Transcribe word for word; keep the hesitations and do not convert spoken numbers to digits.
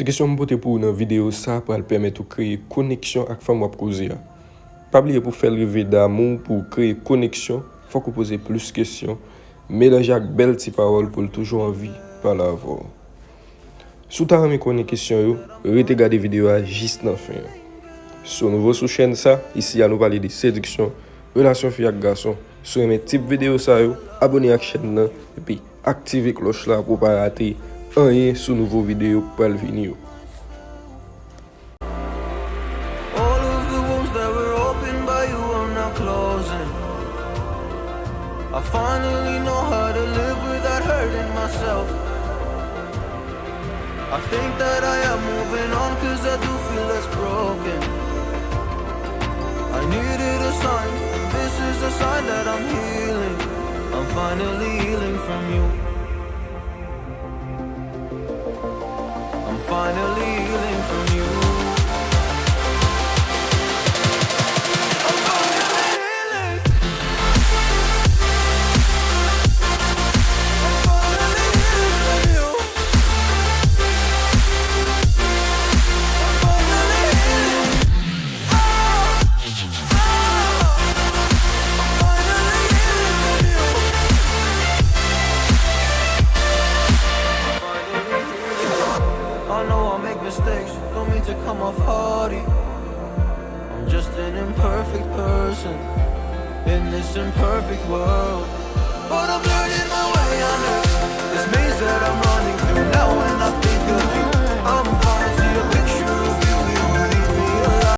Kesyon m pote pou ou nan videyo sa a pral pèmèt ou kreye koneksyon ak fanm w ap koze a. Pa bliye pou fè l rive damou pou w kreye koneksyon, fòk ou poze plis kesyon, melanje ak bèl ti pawòl pou l toujou anvi pale avè w. Si w ta renmen konnen kesyon yo, rete gade videyo a jis nan fen an. Si w nouvo sou chèn sa, isi a nou pale de sediksyon, relasyon fi ak gason. Si w renmen tip videyo sa yo, abone ak chèn nan, epi aktive klòch la pou w pa rate anyen sou nouvo videyo k pral vini yo. All of the wounds that were opened by you are now closing. I finally know how to live without hurting myself. I think that I am moving on cause I do feel less broken. I needed a sign, this is a sign that I'm healing. I'm finally healing from you. I'm finally healing from you. I'm finally healing. I'm finally healing from you. I'm finally healing. Ah, ah, I'm finally healing from you. I know I make mistakes, don't mean to come off haughty. I'm just an imperfect person in this imperfect world. But I'm learning my way under this maze that I'm running through now.